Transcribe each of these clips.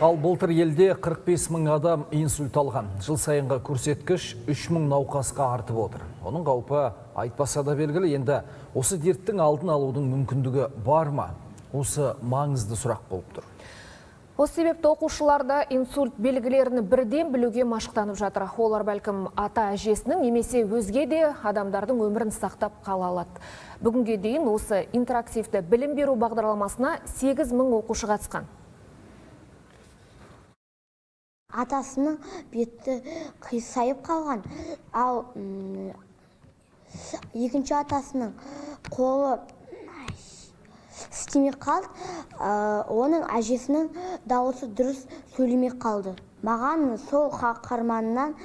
Ал былтыр елде 45 мың адам инсульт алған. Жыл сайынғы көрсеткіш 3 мың науқасқа артып отыр. Оның қаупі айтпаса да белгілі. Енді осы дерттің алдын алудың мүмкіндігі бар ма? Осы маңызды сұрақ болып тұр. Осы себепті оқушылар да инсульт белгілерін бірден білуге машықтанып жатыр. Олар бәлкім ата әжесінің немесе өзге де адамдардың өмірін сақтап қала алады. Бүгінге дейін осы интерактивті білім беру бағдарламасына 8 мың оқушы қатысқан. Атасының беті қисайып қалған, ал екінші атасының қолы істемей қалды, оның әжесінің дауысы дұрыс сөйлемей қалды. Маған сол қаһарманнан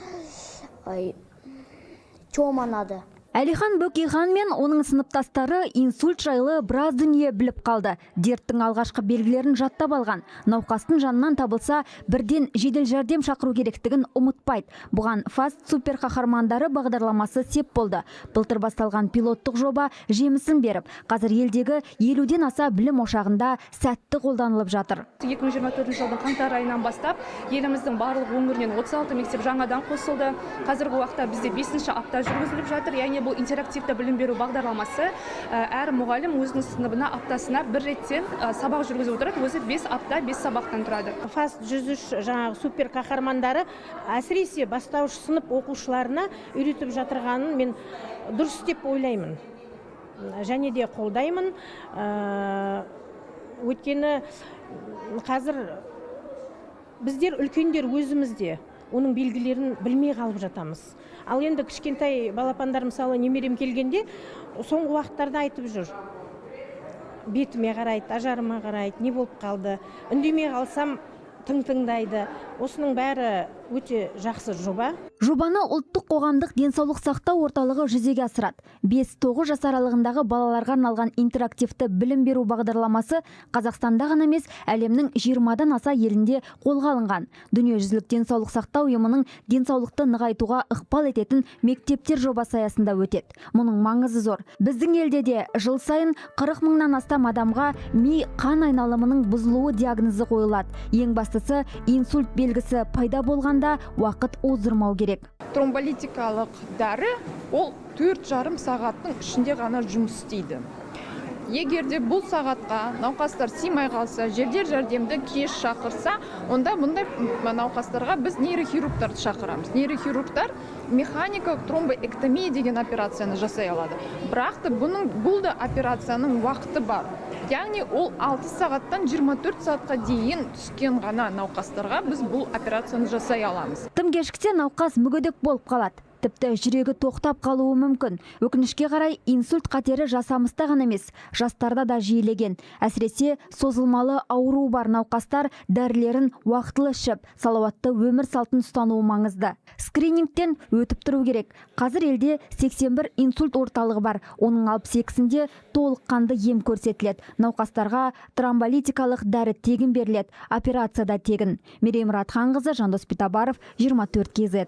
Тёма ұнады. Әлихан Бөкейхан мен оның сыныптастары инсульт жайлы біраз дүние біліп қалды. Дерттің алғашқы белгілерін жаттап алған. Науқастың жанынан табылса, бірден жедел жәрдем шақыру керектігін ұмытпайды. Бұған Фаст супер қаһармандары бағдарламасы сеп болды. Былтыр басталған пилоттық жоба жемісін беріп, қазір елдегі 50-ден аса білім ошағында сәтті қолданылып жатыр. 2024 жылдың қаңтар айынан бастап еліміздің барлық өңірінен 36 мектеп жаңадан қосылды. Қазіргі уақытта бізде 5 апта жүргізіліп жатыр. Яғни бұл интерактивті білім беру бағдарламасы. Әр мұғалім өзінің сыныбына аптасына бір реттен сабақ жүргізіп отырады. Өзі 5 апта 5 сабақтан тұрады. Фаст 103 жаңағы супер қаһармандары әсіресе бастауыш сынып оқушыларына үйретіп жатырғанын мен дұрыс деп ойлаймын. Және де қолдаймын. Өйткені қазір біздер үлкендер өзімізде оның белгілерін білмей қалып жатамыз. Ал енді кішкентай балапандар, мысалы, немерем келгенде соңғы уақыттарда айтып жүр. Бетіме қарайды, ажарыма қарайды, не болып қалды. Үндемей қалсам, тың тыңдайды. Осының бәрі өте жақсы жоба. Жобаны Ұлттық қоғамдық денсаулық сақтау орталығы жүзеге асырады. 5-9 жас аралығындағы балаларға арналған интерактивті білім беру бағдарламасы Қазақстанда ғана емес, әлемнің 20-дан аса елінде қолға алынған. Дүниежүзілік денсаулық сақтау ұйымының денсаулықты нығайтуға ықпал ететін мектептер жобасы аясында өтеді. Мұның маңызы зор. Біздің елде де жыл сайын 40 мыңнан астам адамға ми қан айналымының бұзылуы диагнозы қойылады. Ең бастысы, инсульт белгісі пайда болғанда уақыт оздырмау керек. Тромболитикалық дәрі ол 4,5 сағаттың ішінде ғана жұмыс істейді. Егер де бұл сағатқа науқастар сыймай қалса, жедел жәрдемді кеш шақырса, онда бұндай науқастарға біз нейрохирургтарды шақырамыз. Нейрохирургтар механикалық тромбоэктомия деген операцияны жасай алады. Бірақ та бұл да операцияның уақыты бар. Яғни ол 6 сағаттан 24 сағатқа дейін түскен ғана науқастарға біз бұл операцияны жасай аламыз. Тым кешіксе, науқас мүгедек болып қалады. Тіпті жүрегі тоқтап қалуы мүмкін. Өкінішке қарай, инсульт қатері жасамыста ғана емес, жастарда да жиілеген. Әсіресе созылмалы ауруы бар науқастар дәрілерін уақытылы ішіп, салауатты өмір салтын ұстануы маңызды. Скринингтен өтіп тұру керек. Қазір елде 81 инсульт орталығы бар. Оның 62-сінде толыққанды ем көрсетіледі. Науқастарға тромболитикалық дәрі тегін беріледі. Операция да тегін. Мерей Мұратханқызы, Жандос Битабаров, 24 KZ.